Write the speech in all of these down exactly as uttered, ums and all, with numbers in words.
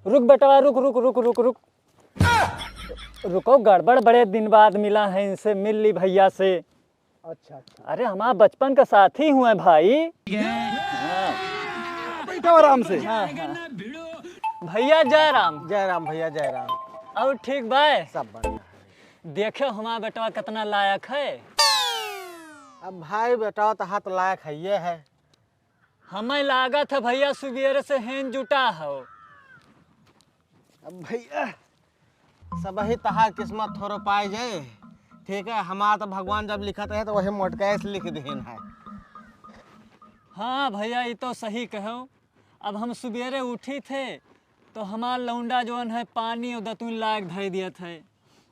रुक बेटवा, रुक, रुक, रुक, रुक, रुक। रुको, गड़बड़, बड़े दिन बाद मिला है इनसे, मिल ली भैया से। अच्छा, अच्छा। अरे, हमारा बचपन का साथी हुए भाई। हाँ। बैठो आराम से। हाँ, हाँ। भैया जय राम। जय राम भैया, जय राम। और ठीक बाय? सब बढ़िया। देखे हमारा बेटवा कितना लायक है। अब भाई, बेटवा तो हाथ लायक है, ये है। हमें लागत है भैया, सुबेरे से हेन जुटा हो। अब भैया, सबही तहार किस्मत थोड़ो पाए जाए, ठीक है? हमार तो भगवान जब लिखत है तो वही मोटकाइस लिख देन है। हाँ भैया, ये तो सही कहो। अब हम सुबेरे उठी थे तो हमार लौंडा जौन है पानी और दतुन लाग धर दियत है।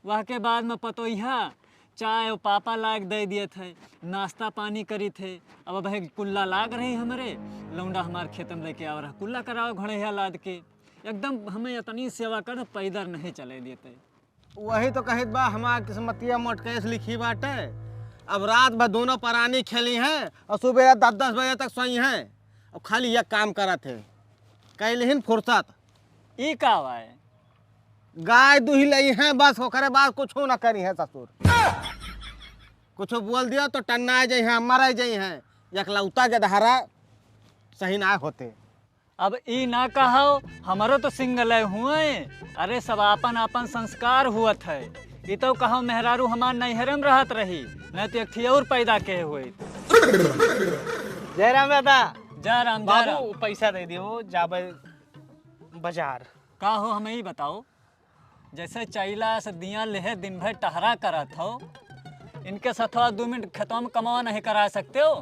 वह के बाद में पतोहिया चाय और पापा लाग दे दियत है, नाश्ता पानी करी थे। अब अब है कुल्ला लाग रही हमरे, लौंडा हमार खेत में लेके आव रहा, कुल्ला कराओ घड़ैया लाद के। एकदम हमें इतनी सेवा कर, पैदल नहीं चले देते। वही तो कहित बा, हमार किस्मतिया मोटकेस लिखी बाटे। अब रात भर दोनों परानी खेली हैं और सुबह दस दस बजे तक सोई हैं। अब खाली यह काम करत है, कैलिहिन फुर्सत। ई का बाय? गाय दुही लई हैं बस, ओकरे बाद कुछो ना करी हैं ससुर। कुछो बोल दियो तो टन्ना जाई हैं, मर जाई हैं। एकलौता गदहरा सही ना होते। अब ई ना कहो, हमरो तो सिंगल हुए। अरे, सब आपन आपन संस्कार हुअत है। ई तो कहो मेहरारू हमार नैहरे में रहत रही, नहीं तो एक ठी और पैदा के हुए। जय राम दादा। जय राम, जय राम। बाबू, पैसा दे दियो, जाबे बाजार। का हो, हमें ई बताओ, जैसे चैला से दिया लेहे दिन भर टहरा करत हो, इनके सथवा दो मिनट खेतवा में कमावा नहीं करा सकते हो?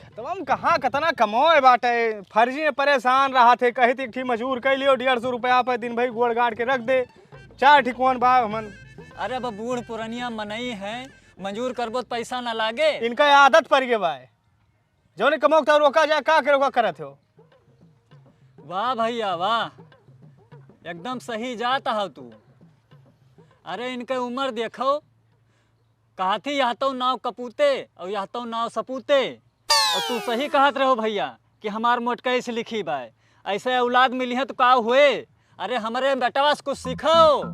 खेतवा में कहाँ, कितना कमाए बाटे, फर्जी में परेशान रहा थे, कही थी एक ठी मजूर कह लियो, डेढ़ सौ रुपया पे दिन भर गोड़ गाड़ के रख दे, चार ठी कौन बा हमन। अरे, अब बूढ़ पुरनिया मनई है, मजूर करबो तो पैसा ना लागे। इनका आदत पड़ गए बा। जौने कमौक तौर ओका जाए, का करे ओका करत हो? वाह भैया, वाह, एकदम सही जात हव तू। अरे, इनके उम्र देखो, कहत ही, "यह तो नाव कपूते और यह तो नाव सपूते।" और तू सही कहत रहो भैया कि हमार मोटकई से लिखी बाय। ऐसे औलाद मिली है तो का हुए? अरे, हमरे बेटवा से कुछ सीखो,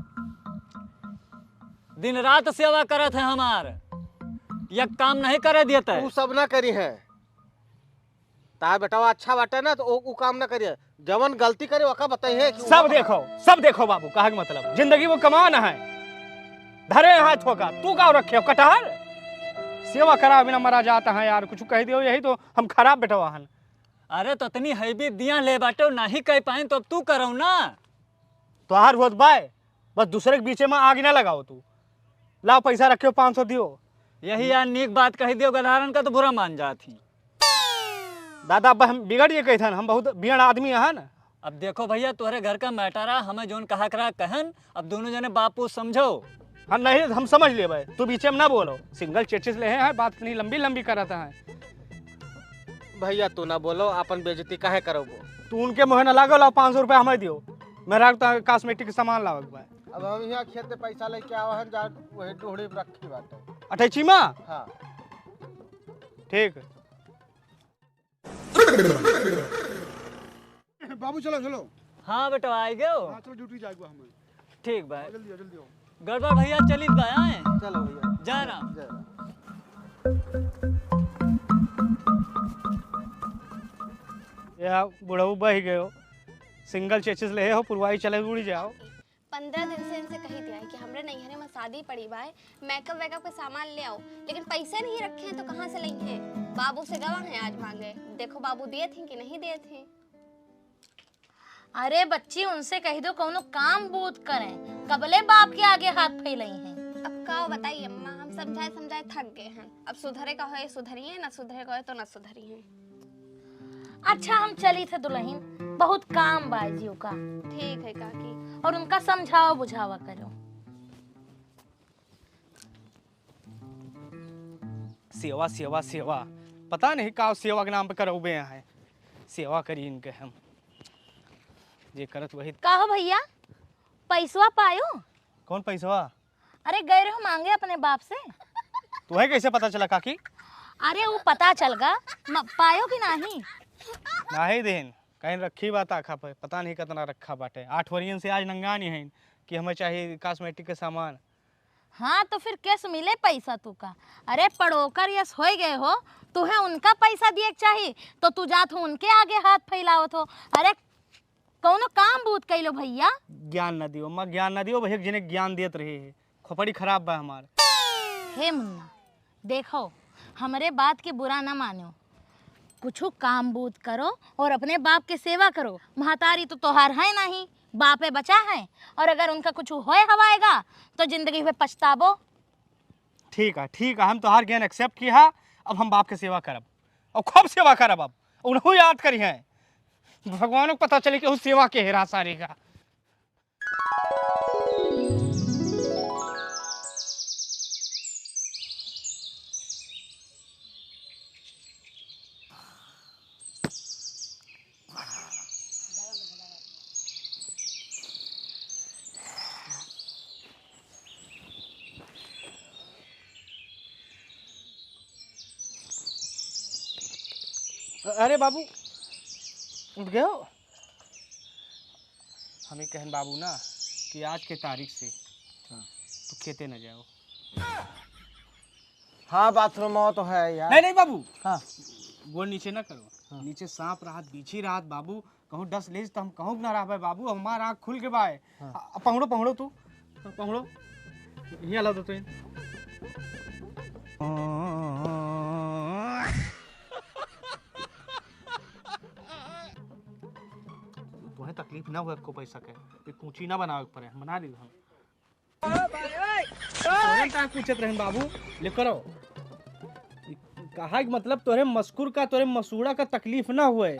दिन रात सेवा करत है हमार, एक काम नहीं करे देते। ऊ सब ना करी है, तार बेटवा अच्छा बाटे ना तो ऊ, ऊ काम ना करी है। जवन गलती करे ओका बताई है कि सब देखो, सब देखो बाबू, कहा के मतलब जिंदगी वो कमाना है, धरे हाथ होगा, तू का रखे हो कटहर? सेवा करा बिना मरा जाता है यार, कुछ कह दियो यही तो हम खराब बेटवा हन। अरे, तो इतनी हैवी दिया ले बाटे, नहीं कह पाए तो अब तू करो ना। तोहार होत बाय, बस दूसरे के बीचे में आग ना लगाओ तू। लाओ, पैसा रखियो, पाँच सौ दियो। यही यार, नीक बात कही दियो, गधारन का तो बुरा मान जात ही। दादा, अब हम बिगड़ ये कही थन, हम बहुत बिगड़ आदमी हन। अब देखो भैया, तोहरे घर का मैटर आ, हमें जोन कहा करा कहन, अब दोनों जने बाप पूत समझो। हाँ, नहीं, हम समझ लेबे, तू बीचे में ना बोलो। सिंगल चेचिस ले हैं, बात इतनी लंबी लंबी करत हैं। भैया, तू ना बोलो, अपन बेइज्जती काहे करबो? तू उनके मुँहे ना लागो, लाओ, पाँच सौ रुपया हमें दियो, मेरा तो कॉस्मेटिक के सामान लावे के बा। अब हम यहाँ खेत से पैसा लेके आवा है, जा वही डोहड़ी पे रखी बाटे। अटैची में? हाँ। ठीक। बाबू, चलो, चलो। हाँ बेटा, आ गयो। हाँ, चलो, ड्यूटी जाएगा हमें। ठीक बा। हाँ, जल्दी आओ, जल्दी आओ। गड़बड़ भैया, चलित बा, आए। चलो भैया। जय राम। जय राम। या बुढ़ऊ बह गयो, सिंगल चेचिस ले हो, पुरवाई चले उड़ी जाओ। पन्द्रह दिन से इनसे कही दिया है कि हमरे नैहरे में शादी पड़ी बाय, मेकअप वेकअप के सामान ले आओ, लेकिन पैसे नहीं रखे हैं तो कहाँ से लेंगे? बाबू से गवा हैं आज मांगे, देखो बाबू दिए थे कि नहीं दिए थे। अरे बच्ची, उनसे कह दो कौनो काम बूत करें, कबले बाप के आगे हाथ फैलाई हैं। अब का बताई अम्मा, हम समझाए समझाए थक गए हैं। अब सुधरे का होए सुधरिए, ना सुधरे का होए तो ना सुधरिए। अच्छा, हम चली थे दुल्हन, बहुत काम बा जीव का। ठीक है काकी। और उनका समझावा बुझावा करो। सेवा, सेवा, सेवा, पता नहीं का सेवा के नाम पे करौबे हैं। सेवा करी इनके हम, जे करत वही। का हो भैया, पैसवा पायो? कौन पैसवा? अरे, गए रहो मांगे अपने बाप से। तुम्हें कैसे पता चला काकी? अरे, वो पता चल गा, म-, पायो कि नाही? नाही देन, टाइन रखी बा ताखा पे, पता नहीं कितना रखा बाटे। आठ वरियन से आज नंगा नहीं है कि हमें चाहिए कॉस्मेटिक के सामान। हाँ, तो फिर कैसे मिले पैसा तू का? अरे, पड़ोकर यस होए गए हो, तुहे उनका पैसा दिए के चाही, तो तू जात हो उनके आगे हाथ फैलावत हो। अरे, कौनो काम बूत कैलो भैया। ज्ञान न दियो अम्मा, ज्ञान न दियो, भैया जिन्हें ज्ञान देत रहे है। खोपड़ी खराब बा हमार। हे मुन्ना, देखो, हमरे बात के बुरा न मानो, कुछ काम बूत करो और अपने बाप के सेवा करो। महतारी तो तोहार है नहीं, बापे बचा है, और अगर उनका कुछ होए हवाएगा तो जिंदगी में पछताबो। ठीक है, ठीक है, हम तोहार ज्ञान एक्सेप्ट की है। अब हम बाप के सेवा करब और खूब सेवा करब। अब उन्हों याद करी हैं, भगवानों को पता चले कि वो सेवा के हेरा सारी का। अरे बाबू, उठ गए हो? हम ही कहन बाबू ना कि आज के तारीख से हाँ। तू खेते न जाओ। हाँ, बाथरूम में तो है यार। नहीं, नहीं बाबू। हाँ। गोड़ नीचे ना करो। हाँ। नीचे सांप रहत, बिच्छी रहत बाबू, कहूँ डस लेस तो हम कहूँ ना रहबे बाबू, हमार आँख खुल के बाय। हाँ। आ, पहुड़ो, पहुड़ो तू, पहुड़ो। हियाँ ला दो तो इन। तुम्हें तकलीफ ना हुआ को पैसा के, ये कूची ना बनावे के पड़े, बना ली हम। तोरे का पूछत रहन बाबू, ले करो। कहा कि मतलब तोरे मस्कुर का, तोरे मसूड़ा का तकलीफ ना हुए। आ, आ।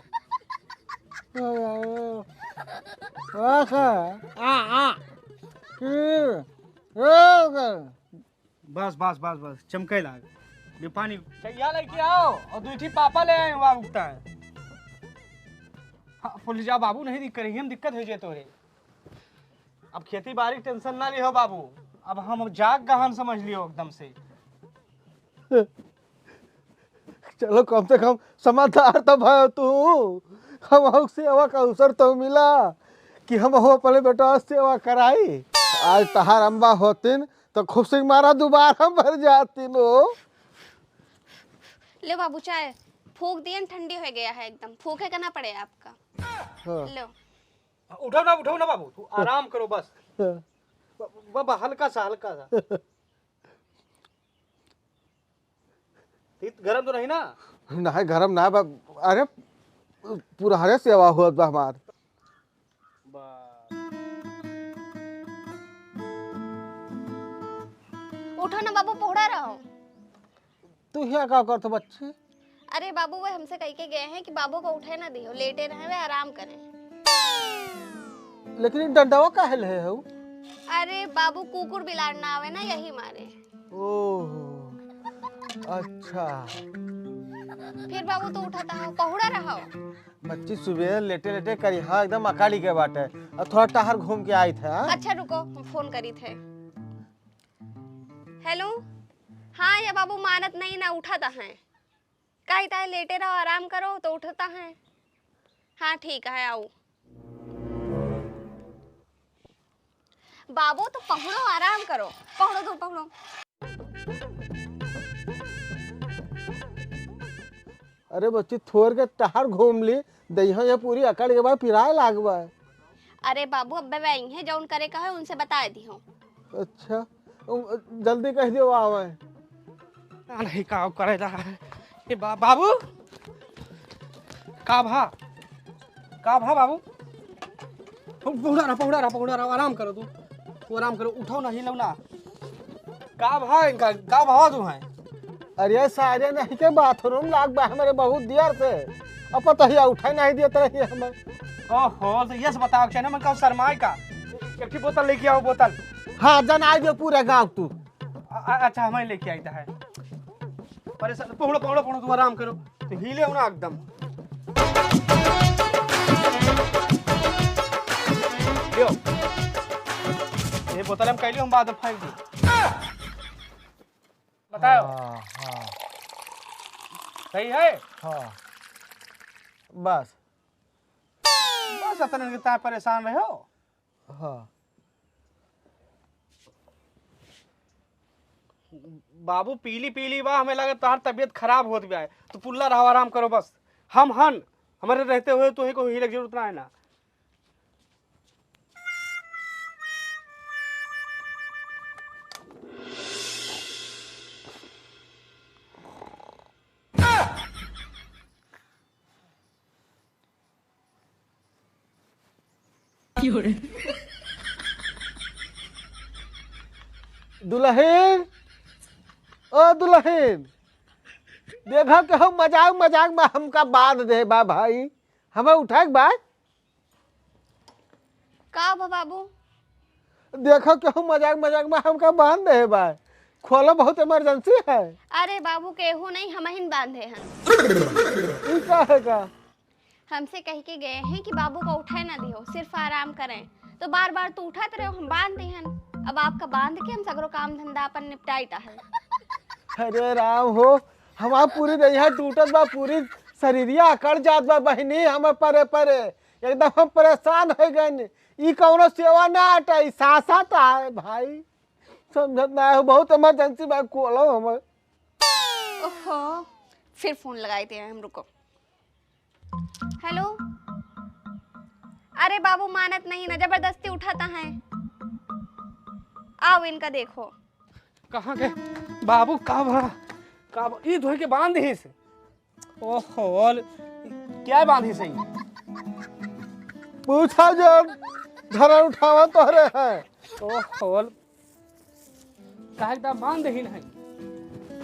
बस, बस, बस, बस, चमके लाग। ले पानी। चैया लेके आओ और दुई ठी पापा ले आए, वहाँ उगता है। हाँ, फुल जा बाबू, नहीं दिक्कत है, हम दिक्कत हो जाए तोरे। अब खेती बारी के टेंशन ना लिहो बाबू, अब हम जाग गहन समझ लियो एकदम से। चलो, कम से कम समझदार तो भयो तू, हम सेवा का अवसर तो मिला कि हम अपने बेटा सेवा कराई। आज तहार अम्बा होतिन तो खुशी मारा दोबारा भर जातिन हो। ले बाबू, चाय फूक दियन, ठंडी हो गया है एकदम, फूके का ना पड़े आपका। हाँ। लो। उठाओ ना, उठाओ ना बाबू, तू आराम करो बस। हाँ। ब-, बाबा, हल्का सा, हल्का सा। तीत गरम तो नहीं ना? नहीं, गरम ना बा। अरे, पुरहरे सेवा होत बा हमार। बा- उठो ना बाबू, पहुड़ा रहो। तू हियाँ का करत हो बच्ची? अरे बाबू, वे हमसे कह के गए हैं कि बाबू को उठे ना दियो, लेटे रहे, वे आराम करें। लेकिन ई डंडवा काहे ले हो? अरे बाबू, कुकुर बिलार ना आवे ना, यही मारे। ओह, अच्छा। फिर बाबू तू उठाता हो, पहुड़ा रहो। बच्ची सुबह लेटे लेटे करी, हाँ, एकदम अकाली के बाटे। और थोड़ा टहर घूम के आई थे, हाँ? अच्छा रुको, हम फोन करी थे। हेलो, हाँ या बाबू, मानत नहीं ना, उठाता है। कही ताहे लेटे रहो, आराम करो, तो उठता है। हाँ ठीक है, आओ। बाबू तो पहुड़ो, आराम करो, पहुड़ो तू, पहुड़ो। अरे बच्ची, थोर के टहर घूम ली, दहिया ये पूरी अकड़ के बाद पिराए लागबा। अरे बाबू, अब्बे वे आई हैं, जौन करे का है उनसे बताए दिहो। अच्छा, उ, जल्दी कह दियो आवे। आ नहीं का करे रहा है। ए बा-, बाबू, का भा? का भा बाबू? पहुड़ा रहा, पहुड़ा रहा, पहुड़ा रहा, आराम करो तू। तू आराम करो, उठाओ ना, हिलो ना। का भा इनका, का भा तू है? अरे सारे नहीं के बाथरूम लाग बा हमरे बहुत देर से। अब पता ही उठा नहीं देत रही हमें। ओहो, तो यस बताओ, चाहे ना मन का शर्माए का। एक ही बोतल लेके आओ, बोतल। हाँ, जनाई दे पूरा गाँव तू। अ-, अ-, अच्छा, हमें लेके आई है। परेशान, पहुड़ो, पहुड़ो, पहुड़ो, तू आराम करो। तो हिले हो ना एकदम। लियो। ये बोतल हम कैली, हम बाद में फेंक दी। बताओ। हाँ, हाँ। सही है? हाँ। बस। बस अतने के तार परेशान रहो। हाँ। बाबू, पीली पीली बा, हमें लगे तोहार तबीयत खराब होत बा। तू पुल्ला रहो, आराम करो बस। हम हन, हमारे रहते हुए तोहे को हीले के जरूरत ना है ना। दुलहिन, ओ दुलहिन, देखा केहू मजाक मजाक में हमका बांध दे बा भाई, हमें उठाए के बा। का बा बाबू? देखा केहू मजाक मजाक में हमका बांध दे बा, खोलो, बहुत इमरजेंसी है। अरे बाबू, केहू नहीं, हमहिन बांधे हन। ई का है का? हमसे कह के गए हैं कि बाबू का उठाए ना दियो, सिर्फ आराम करें, तो बार बार तू उठात रहो, हम बांध दे हन। अब आपका बांध के हम सगरो काम धंधा अपन निपटाइत है। अरे राम हो, हमार पूरी देहिया टूटत बा, पूरी शरीरिया अकड़ जात बा बहिनी, हम परे परे एकदम हम परेशान हो गए। ई कौनो सेवा ना आटा, ई सासत है भाई, समझत ना हो, बहुत इमरजेंसी बा, खोलो हमर। ओहो, फिर फोन लगाई थे हम, रुको। हेलो, अरे बाबू मानत नहीं ना, जबरदस्ती उठाता है, आओ इनका देखो। कहाँ गए बाबू? का भा, का भा, ई धोए के बांध ही से। ओहो, क्या बांध ही सही? पूछा जो धरा उठावा तोहरे है। ओहो, काहे एकदम बांध ही नहीं?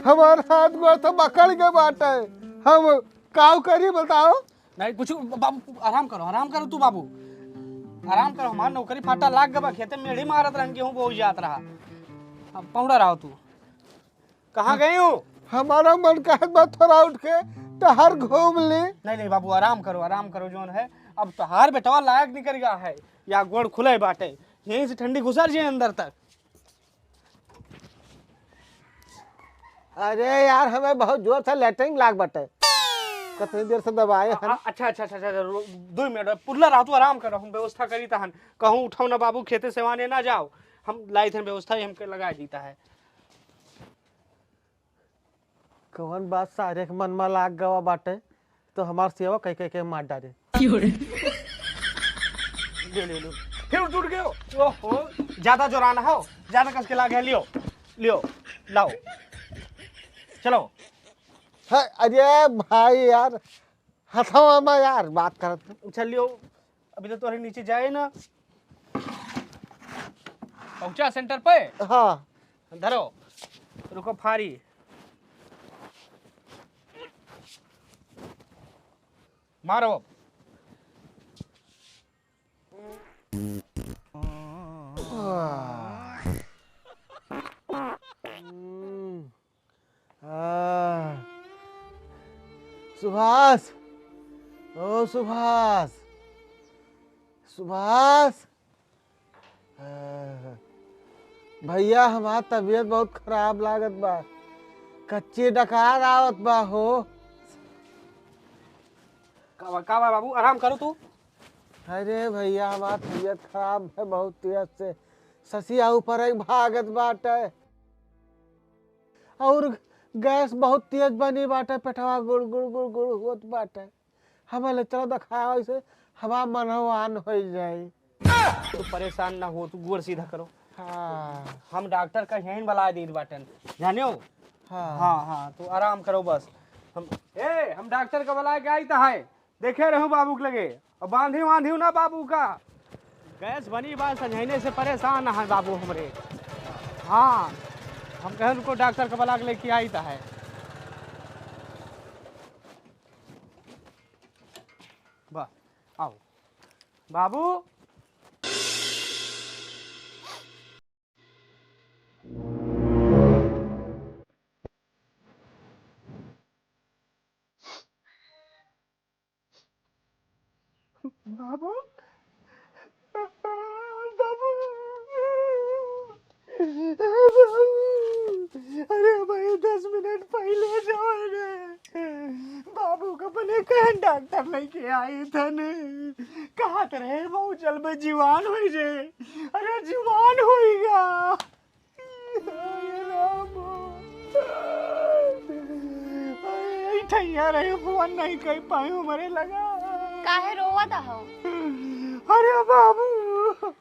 हमार हाथ गोड़ सब अकड़ के बाटे, हम काव करी बताओ? नहीं, कुछ बाबू, आराम करो, आराम करो तू बाबू, आराम करो। हमार नौकरी फाटा लाग गबा, खेते में मेढ़ी मारत रहन, गेहूं बोई जात रहा। अब पौड़ा रहो तू। कहाँ गई हूँ? हमारा मन कहत बा थोड़ा उठ के टहर घूम ली। नहीं, नहीं बाबू, आराम करो, आराम करो, जोन है, अब तोहार बेटवा लायक निकल गया है, या गोड़ खुले बाटे, यहीं से ठंडी घुसर जाए अंदर तक। अरे यार, हमें बहुत जोर से लेटरिन लाग बाटे, कितनी देर से दबाए आ, हन। आ, अच्छा, अच्छा, अच्छा, अच्छा, रो-, दो मिनट, पुल्ला रहा, तू आराम करो, हम व्यवस्था करी तहन, कहूँ उठाओ ना बाबू, खेते सेवाने ना जाओ, हम लाई थे व्यवस्था ही हमके लगा देता है। कवन बात सारे के मन में लाग गवा बाटे, तो हमार सेवा कह कह के मार डारे। ले, ले, ले। फिर टूट गयो। ओहो, ज्यादा जोराना हो, ज्यादा कस के लाग है, लियो, लियो, लाओ, चलो। है, अरे भाई यार, हथवा में यार बात करत। अच्छा, लियो, अभी तो तोहरे नीचे जाए ना। पहुंचा सेंटर पे? हाँ। धरो, रुको, फारी। मारो। हम्म। आ, सुभाष, ओ सुभाष, सुभाष, आ, भैया, हमार तबीयत बहुत खराब लागत बा, कच्ची डकार आवत बा हो। का बा, का बा बाबू, आराम करो तू। अरे भैया, हमार तबीयत खराब है बहुत तेज से, ससिया ऊपर एक भागत बाटे। और गैस बहुत तेज बनी बाटे, पेटवा गुड़ गुड़ गुड़ गुड़ होत बाटे। हमें ले चलो देखावा, इसे हमार मनोवान हो जाई। तू परेशान ना हो, तू गोड़ सीधा करो। हाँ। हम डॉक्टर का यहीं बुला दे बाटन, जानियो? हाँ। हाँ, हाँ, तू आराम करो बस। हम, ए, हम डॉक्टर का बुला के आई तो है। देखे रहूं बाबू के लगे, और बांधी वांधी ना बाबू का। गैस बनी बा, संझैने से परेशान है बाबू हमरे। हाँ, हम कहें उनको डॉक्टर के बुला के लेके आई तो है। बा, आओ। बाबू। बाबू, बाबू, अरे भाई, दस मिनट पहले जाओ रे। बाबू का बल कहन डॉक्टर लेके आए थन, कहत रहे बहुत जल्द में जीवान होइ जाए। अरे जीवान होइगा। अरे राम। अरे, ई ठैया रहे, फोन नहीं कर पाए, मरे लगा। काहे रोवत हो? अरे बाबू।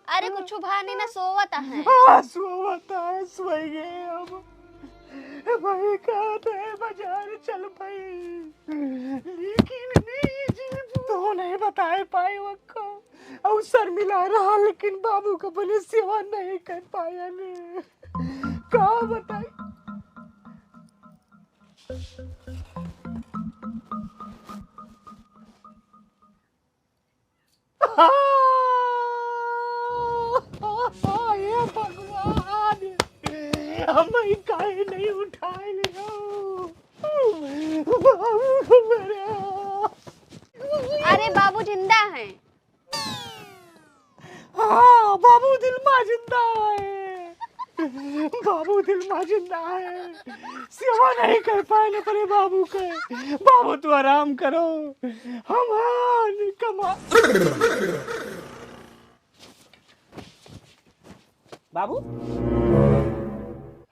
अरे कुछ भा नहीं, मैं सोवत है। हाँ, सोवत है, सोई गए अब। भाई, कहत है बाजार चल भाई, लेकिन नहीं जी, तू नहीं बताए पाए वक्को। अवसर मिला रहा, लेकिन बाबू का अपने सेवा नहीं कर पाया ने। का बताई? हे भगवान, हम ई काहे नहीं उठाए लियो? बाबू को मेरे। अरे, बाबू जिंदा हैं। हाँ, बाबू दिलमा जिंदा है। बाबू दिलमा जिंदा है। सेवा नहीं कर पाए अपने बाबू के। बाबू, तू आराम करो, हम हाँ कमा। बाबू।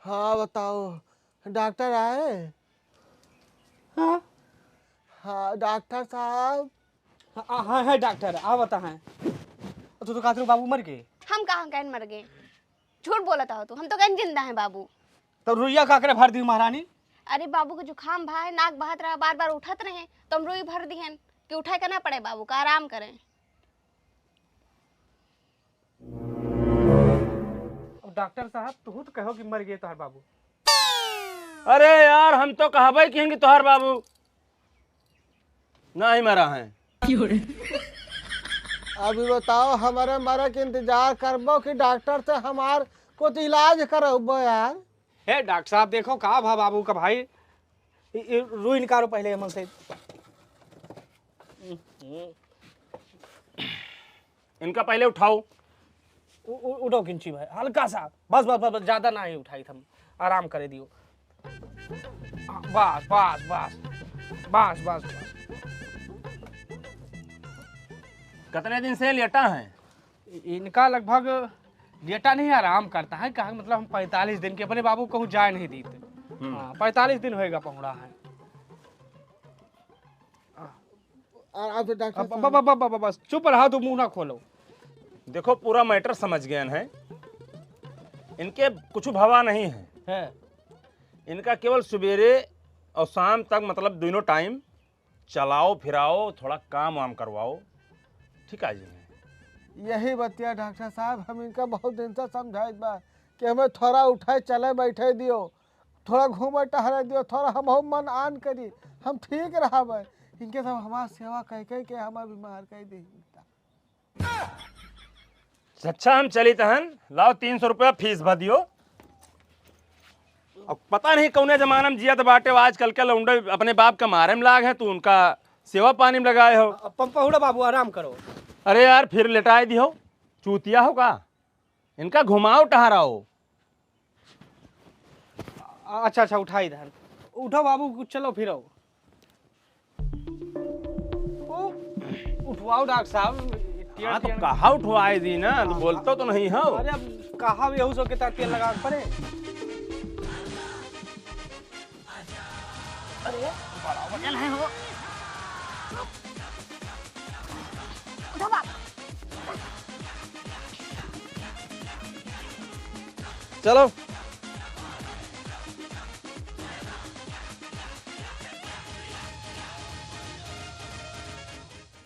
हाँ, बताओ, डॉक्टर आए? हाँ? हाँ, डॉक्टर साहब। हाँ, हाँ, है डॉक्टर, आवत हैं। तू तो कहत रहे बाबू मर गए। हम कहाँ कहन मर गए? झूठ बोलत हो तू, हम तो कहन जिंदा हैं बाबू। तो रुइया का करे भर दी महारानी? अरे बाबू के जुकाम भा है, नाक बहत रहा, बार बार उठत रहे, तो हम रुई भर दिहन कि उठाए के ना पड़े बाबू का, आराम करें। अब डॉक्टर साहब, तू तो कहो कि मर गए तोहार बाबू। अरे यार, हम तो कहबे किहें कि तोहार बाबू नहीं मरा है। अभी बताओ, हमारे मरे के इंतजार करबो कि डॉक्टर से हमार कुछ इलाज करबो यार? हे डॉक्टर साहब, देखो का भा बाबू का भाई, इ, इ, रुई निकालो पहले हमन से। इनका पहले उठाओ। उ-, उ-, उठाओ किंची भाई, हल्का सा, बस, बस, बस, बस, ज्यादा ना ही उठाई, हम आराम करे दियो। बस, बस, बस, बस, बस, बस। कितने दिन से लेटा है? इ-, इनका लगभग लेटा नहीं, आराम करता है। कहा मतलब हम पैंतालीस दिन के अपने बाबू कहूँ जाए नहीं दीते। हम्म। हाँ, पैंतालीस दिन होएगा पहुँड़ा है। आराम से डॉक्टर अब, साहब। अब, अब, अब, अब, बस, चुप रहा, तू मुंह ना खोलो। देखो, पूरा मैटर समझ गए हैं। इनके कुछ भवा नहीं है। हैं। इनका केवल सुबेरे और शाम तक, मतलब, दोनों टाइम चलाओ, फिराओ, थोड़ा काम वाम करवाओ, ठीक आ जी। यही बतिया डॉक्टर साहब, हम इनका बहुत दिन से समझाइत बा कि हमें थोड़ा उठाए, चले, बैठे दियो। थोड़ा घूमे टहरे दियो, थोड़ा हमहू मन आन करी, हम ठीक रहबे। इनके सब हमार सेवा कइ कइ के हमें बीमार कइ दे। अच्छा, हम चली तहन, लाओ तीन सौ रुपया फीस भर दियो। अब पता नहीं कौने जमाना में जियत बाटे, आजकल के लौंडे अपने बाप के मारे में लाग हैं, तू उनका सेवा पानी में लगाए हो। अब पहुड़ा बाबू, आराम करो। अरे यार, फिर लेटाए दियो, चूतिया हो का? इनका घुमाओ टहराओ। अच्छा, अच्छा, उठाई दहन। उठो बाबू, कुछ चलो फिरो। ओ, उठवाओ डॉक्टर साहब। हाँ, तो कहाँ उठवाए दी ना, तो हाँ, बोलता तो नहीं हो। अरे, अब कहाँ बेहोश होके ता तेल लगा के पड़े। अरे, बड़ा वजन है हो। उठो बाप। चलो,